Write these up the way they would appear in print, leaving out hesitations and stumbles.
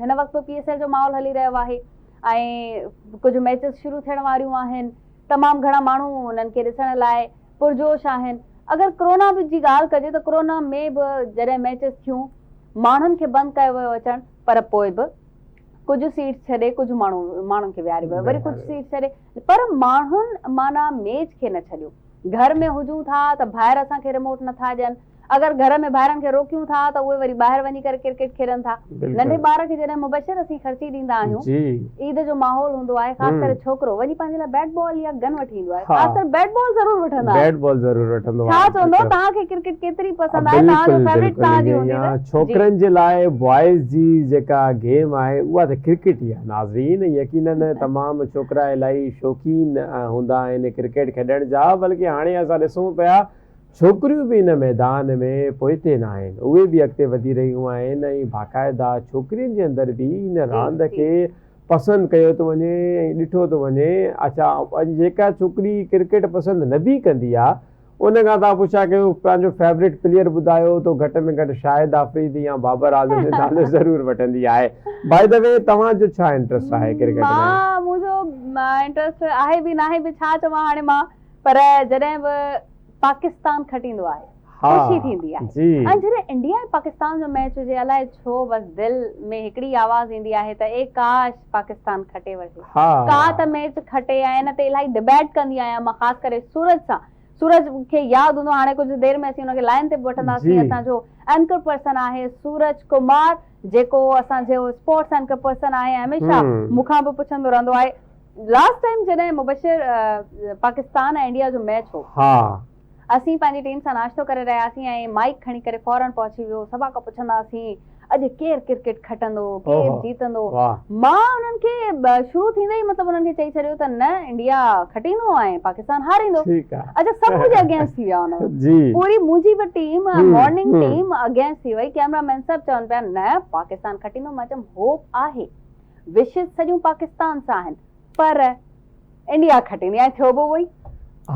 هن وقت به پي ايس ايل جو ماحول هلي رهيو آهي ۽ ڪجهه ميچز شروع ٿيڻ واريون آهن تمام گهڻا ماڻهو انهن کي ڏسڻ لاء پرجوش آهن اگر ڪرونا به جي ڳالهه ڪجي ته ڪرونا ۾ به جڏهن ميچز ٿيون ماڻهن کي بند ڪيو ويو اچڻ پر پوء به ڪجهه سيٽس ڇڏي ڪجهه ماڻهو ماڻهن کي ويهاريو ويو وري ڪجهه سيٽس ڇڏي پر ماڻهن معنيٰ ميچ کي نه ڇڏيو گهر ۾ هجون ٿا ته ڀائر اسان کي رموٽ نٿا ڏين اگر گهر ۾ ڀائرن کي روڪيون ٿا ته اهي وري ٻاهر وڃي ڪري ڪرڪيٽ کيڏن ٿا. ننڍي ٻار کي جڏهن مبشر اسين خرچي ڏيندا آهيون، عيد جو ماحول هوندو آهي، خاص ڪري ڇوڪرو وڃي پنهنجي لاء بيٽ بال يا گن وٺي ايندو آهي. خاص ڪري بيٽ بال ضرور وٺندا آهن. بيٽ بال ضرور وٺندو آهي. ڇا چوندو توهان کي ڪرڪيٽ ڪيتري پسند آهي؟ توهان جو فيورٽ توهان جي هوندي ته. ڇوڪرن جي لاء بوائز جي جيڪا گيم آهي اها ته ڪرڪيٽ ئي آهي ناظرين يقينن تمام ڇوڪرا الاهي شوقين هوندا آهن ڪرڪيٽ کيڏڻ جا بلڪه هاڻي اسان ڏسون پيا ڇوڪريون به ان ميدان ۾ پوئتي ناهن، اهي به اڳتي وڌي رهيون آهن ۽ باقاعده ڇوڪرين جي اندر به ان راند کي پسند ڪيو ٿو وڃي ۽ ڏٺو ٿو وڃي. اڇا اڄ جيڪا ڇوڪري ڪرڪيٽ پسند نه به ڪندي آ ان کان توهان پڇا ڪيو پنهنجو فيورٽ پليئر ٻڌايو ته گهٽ ۾ گهٽ شاهد آفريدي يا بابر اعظم جو نالو ضرور وٺندي آهي. بائي the V توهان جو ڇا انٽرسٽ آهي ڪرڪيٽ ۾؟ مان منهنجو انٽرسٽ آهي به ناهي به ڇا چوان هاڻي مان پر جڏهن به پاڪستان کٽيندو آهي خوشي ٿيندي آهي ۽ جڏهن انڊيا ۽ پاڪستان جو ميچ هجي الائي ڇو بس دل ۾ هڪڙي آواز ايندي آهي ته اي ڪاش پاڪستان کٽي وٺي ڪا ته ميچ کٽي ۽ ان تي الاهي ڊبيٽ ڪندي آهيان مان خاص ڪري سورج سان سورج کي ياد هوندو هاڻي ڪجهه دير ۾ اسين ان کي لائن تي به وٺنداسين اسان جو اينڪر پرسن آهي سورج ڪمار جيڪو اسان جو اسپورٽس اينڪر پرسن آهي هميشه مون کان به پڇندو رهندو آهي لاسٽ ٽائيم جڏهن مبشر پاڪستان ۽ انڊيا جو ميچ هو اسين پنهنجي ٽيم سان ناشتو ڪري رهياسين ۽ مائيڪ کڻي ڪري فورن پهچي ويو سڀا کان پڇنداسين اڄ ڪير ڪرڪيٽ کٽندو ڪير جيتندو مان انهن کي شروع ٿيندي ئي مطلب انهن کي چئي ڇڏيو ته نه انڊيا کٽيندو ۽ پاڪستان هاريندو اڇا سڀ منهنجي اگينسٽ ٿي ويا ان وقت پوري منهنجي به ٽيم مارننگ ٽيم اگينسٽ ٿي وئي ڪيمرا مين سڀ چون پيا نه پاڪستان کٽيندو مان چيم هوپ آهي وشز سڄيون پاڪستان سان آهن پر انڊيا کٽيندي ۽ ٿيو به اهو ئي.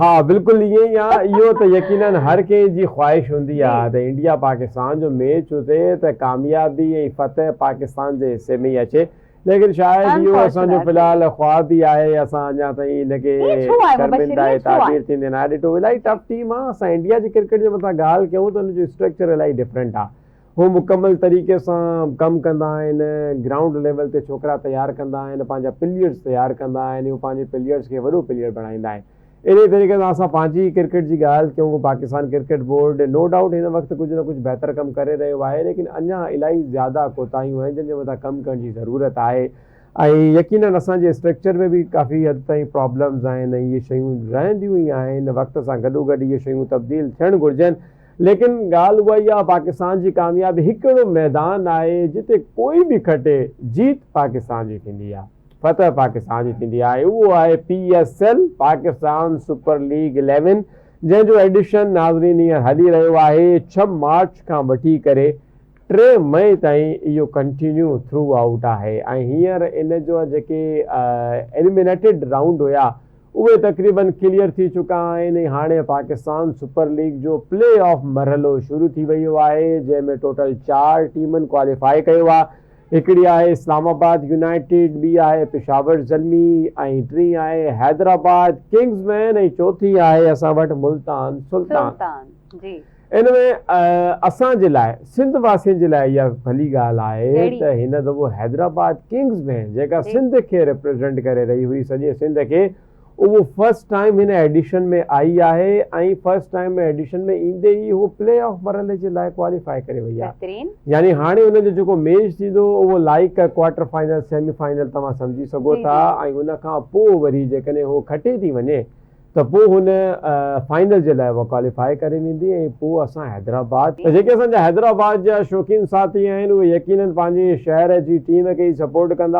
ها بلڪل ائين ئي آ اهو ته يقينن هر ڪنهن جي خواهش هوندي آ ته انڊيا پاڪستان جو ميچ هجي ته ڪاميابي ۽ فتح پاڪستان جي حصي ۾ ئي اچي ليڪن شايد اهو اسان جو في الحال خواب ئي آهي اسان اڃا تائين ان کي شرمنده تعبير ٿيندي ناهي ڏٺو الاهي ٽف ٽيم آ اسان انڊيا جي ڪرڪيٽ جي مٿان ڳالهه ڪيون ته ان جو اسٽرڪچر الاهي ڊفرنٽ آ هو مڪمل طريقي سان ڪم ڪندا آهن، گرائونڊ ليول تي ڇوڪرا تيار ڪندا آهن، پنهنجا پليئرز تيار ڪندا آهن، هو پنهنجي پليئرز کي وڏو پليئر بڻائيندا آهن. انهي طريقي سان اسان پنهنجي ئي ڪرڪيٽ جي ڳالهه ڪيون، Pakistan cricket board no doubt هن وقت ڪجهه نه ڪجهه بهتر ڪم ڪري رهيو آهي ليڪن اڃا الائي زياده ڪوتاهيون آهن جن جي مٿان ڪم ڪرڻ جي ضرورت آهي ۽ يقينن اسان جي اسٽرڪچر ۾ به ڪافي حد تائين پرابلمز آهن ۽ اهي شيون رهنديون ئي آهن، وقت سان گڏوگڏ اهي شيون تبديل ٿيڻ گهرجن. ليڪن ڳالهه اها ئي آهي پاڪستان جي ڪاميابي هڪ اهڙو ميدان آهي جتي ڪوئي به کٽي جيت پاڪستان جي ٿيندي آهي فتح پاڪستان جي ٿيندي آهي اهو آهي P S L Pakistan super league eleven جنهن جو ايڊيشن ناظرين هينئر هلي رهيو آهي ڇهه مارچ کان وٺي ڪري ٽي مئي تائين اهو ڪنٽينيو ٿرو آئوٽ آهي ۽ هينئر ان جو جيڪي ايليمينيٽيڊ رائونڊ هيا اهي تقريبن ڪليئر ٿي چڪا آهن ۽ هاڻي پاڪستان سپر ليگ جو پلي آف مرحلو شروع ٿي ويو آهي جنهن ۾ ٽوٽل چار ٽيمن ڪواليفائي ڪيو آهي هڪڙي آهي اسلام آباد يونائيٽيڊ ٻي آهي پشاور زلمي ۽ ٽين آهي حيدرآباد ڪنگز مين ۽ چوٿين آهي اسان وٽ ملتان سلطان ان ۾ اسان جي لاء سنڌ واسين جي لاء اها ڀلي ڳالهه آهي ته هن دفعو حيدرآباد ڪنگز مين جيڪا سنڌ کي ريپريزنٽ ڪري رهي هئي سڄي سنڌ کي اهو فرسٽ ٽائيم هن ايڊيشن ۾ آئي آهي ۽ فرسٽ ٽائيم ايڊيشن ۾ ايندي ئي هو پلي آف مرحلي جي لاء ڪواليفائي ڪري وئي آهي يعني هاڻي ان جو جيڪو ميچ ٿيندو اهو like quarter final semi final توهان سمجهي سگهو ٿا ۽ ان کان پوء وري جيڪڏهن هو کٽي ٿي وڃي ته پوء هن فائنل جي لاء اها ڪواليفائي ڪري ويندي ۽ پوء اسان حيدرآباد ته جيڪي اسان جا حيدرآباد جا شوقين ساٿي آهن اهي يقينن پنهنجي شهر جي ٽيم کي ئي سپورٽ ڪندا.